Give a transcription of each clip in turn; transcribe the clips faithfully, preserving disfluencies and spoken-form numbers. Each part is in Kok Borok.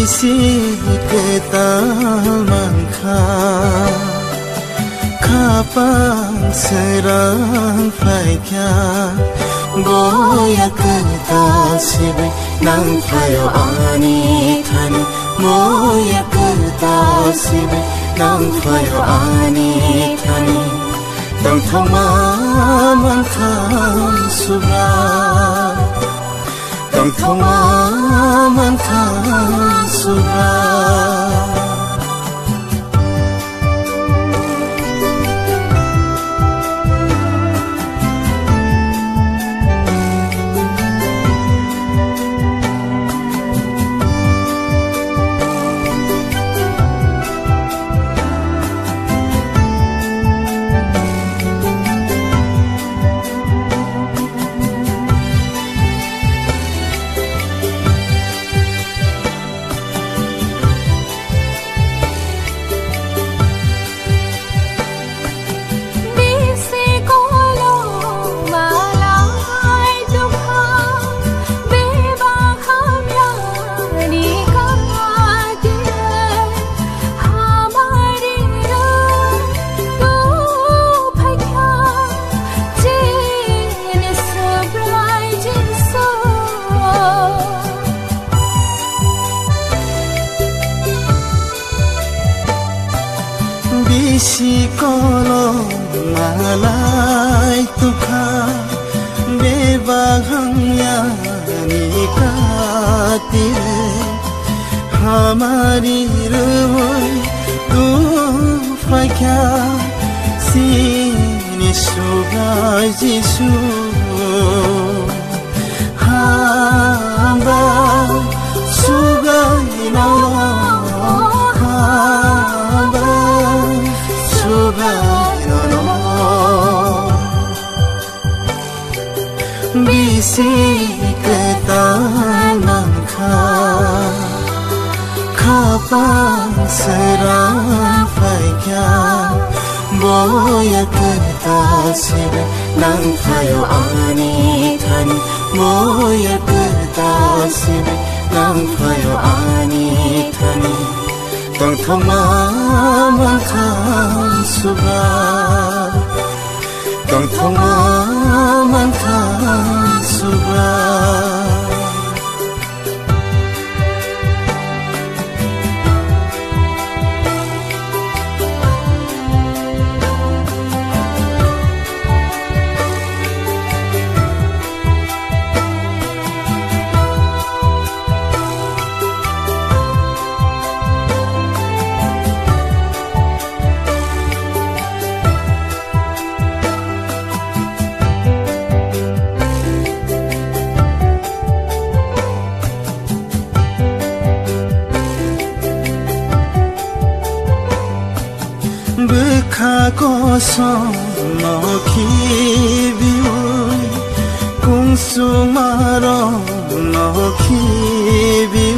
Si kwtal mankha, khapang srang phaikha, boya kwtal sibai nang phaio ani thani, boya kwtal sibai nang phaio ani thani. Tongthokma mankha subra. Tongthokma mankha subra. Bisi kolom malai tukha, bebak hamya ni kati, hamari roi tu phaikha, sini sugai Jisu. Hamba sugai no, hamba sugai no. Bisi kwtal mankha, khapang srang phaikha, boya kwtal sibai nang phaio ani thani, boya kwtal sibai nang phaio ani thani. Tongthokma mankha subra. Tongthokma mankha subra. Bwkha kosom no khibiui, kungsuma rok no khibiui,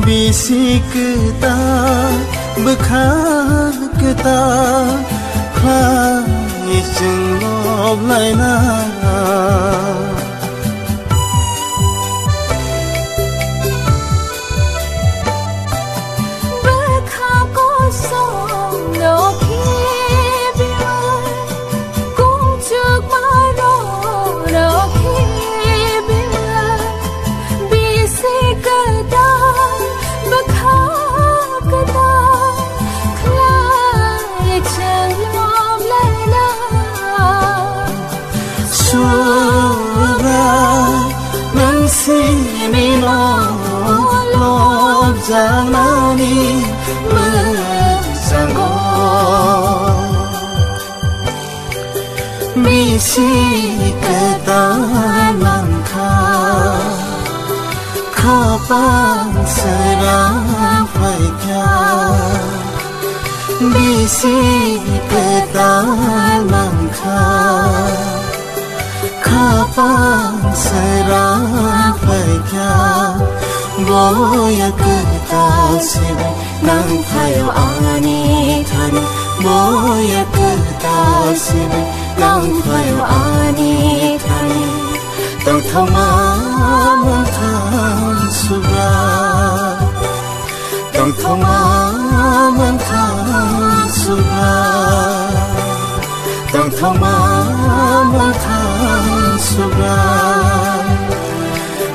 bisi kwtal bwkha kwtal khlai chwng lob laina. Bwkha kosom no khibiui, kungchukma rok no khibiui, bisi kwtal bwkha kwtal khlai chwng lob laina. Subra, nang simi no lobjaknani mwchango. Bisi kwtal mankha, khapang srang phaikha. Bisi kwtal mankha, khapang srang phaikha, boya kwtal sibai nang phaio ani thani, boya kwtal sibai nang phaio ani thani. Tongthokma mankha subra. Thoma mankha subra, tang thoma mankha subra,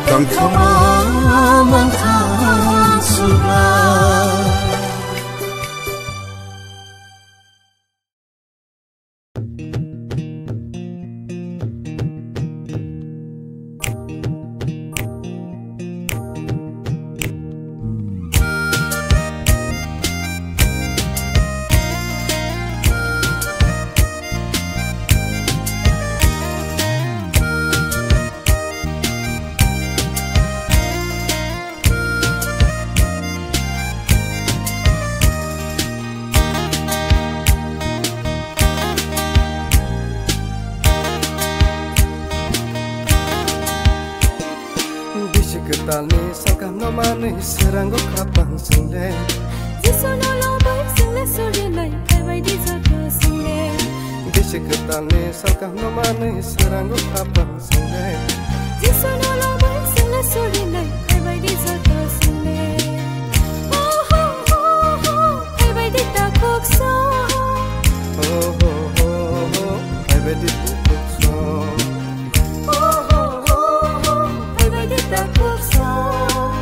tang thoma mankha subra. Bisi kwtalni sakam no manwi swrango khapang swngle. Jisu no lobai swngle surinai phaibai di joto swngle. Bisi kwtalni sakam no manwi swrango khapang swngle. Jisu no lobai swngle surinai phaibai di joto swngle. Ho, ho, ho, ho, phaibai di takhuk song. Ho, ho, ho, ho, phaibai di takhuk song. Ho, ho, ho, ho, phaibai di takhuk song.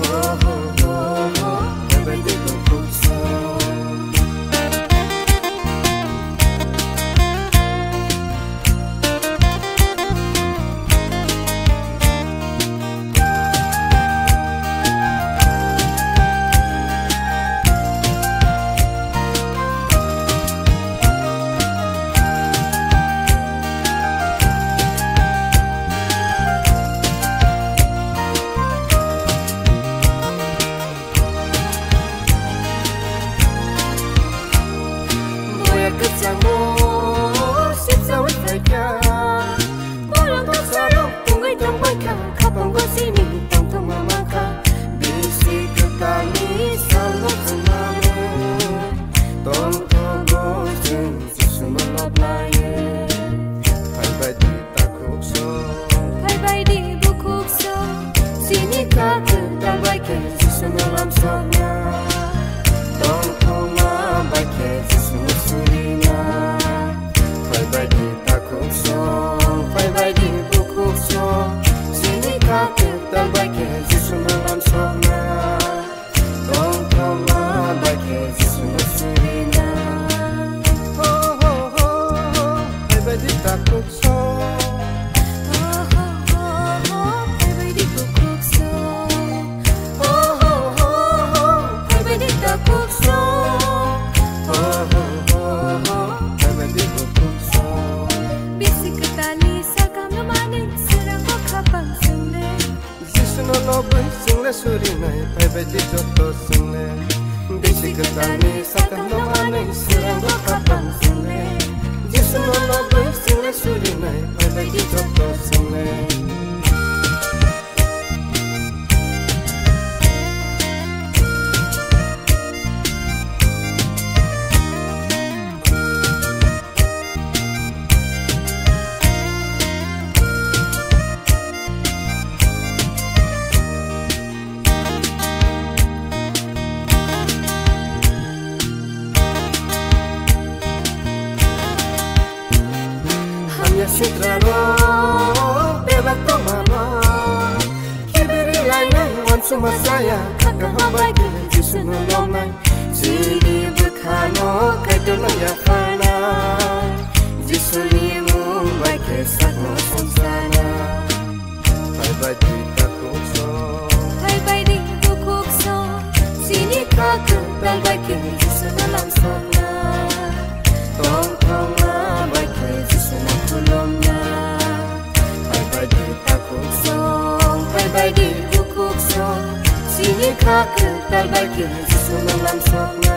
Ho, ho, ho, ho, phaibai di takhuk song. Boya kwchangbo sipsawi phaikha. Borok bwsarok tongwi tongbaikha, khapango chini tongthokma mankha. Bisi kwtalni salno chwng manwi tongthogo chwng Jisuno lob laiwi. Phaibai di takhuk song. Phaibai di bukhuk song. Chini kha kwtal bai khe Jisuno lamsokna. Tongthokma bai khe Jisuno surina. Phaibai di takhuk song. Phaibai di bukhuk song. Chini kha kwtal bai khe Jisuno lamsokna. Tongthokma bai khe Jisuno surina. Ho, ho, ho, ho, phaibai di takhuk song. Ho, ho, ho, ho, phaibai di bukhuk song. Ho, ho, ho, ho, phaibai di takhuk song. Ho, ho, ho, ho, phaibai di bukhuk song. Bisi kwtalni sakam no manwi swrango khapang swngle. Jisuno lobwi swngle surinai, phaibai di joto swngle. Bisi kwtalni sakam no manwi swrango khapang swngle. Jisuno lobwi swngle surinai, phaibai di joto swngle. Hamya sitrarok belak tongmano. Kibiri lainai uansukma saya, kha kaham bai khe Jisuno lobnai. Chini bwkhano Kaitorno yapharnai. Jisuni mung bai khe sakno songchanai. Phaibai di takhuk song. Phaibai di bukhuk song. Chini kha kwtal bai khe Jisuno lamsokna. Tongthokma bai khe Jisuno khulumna. Phaibai di takhuk song, phaibai di bukhuk song. Chini kha kwtal bai khe Jisuno lamsokna.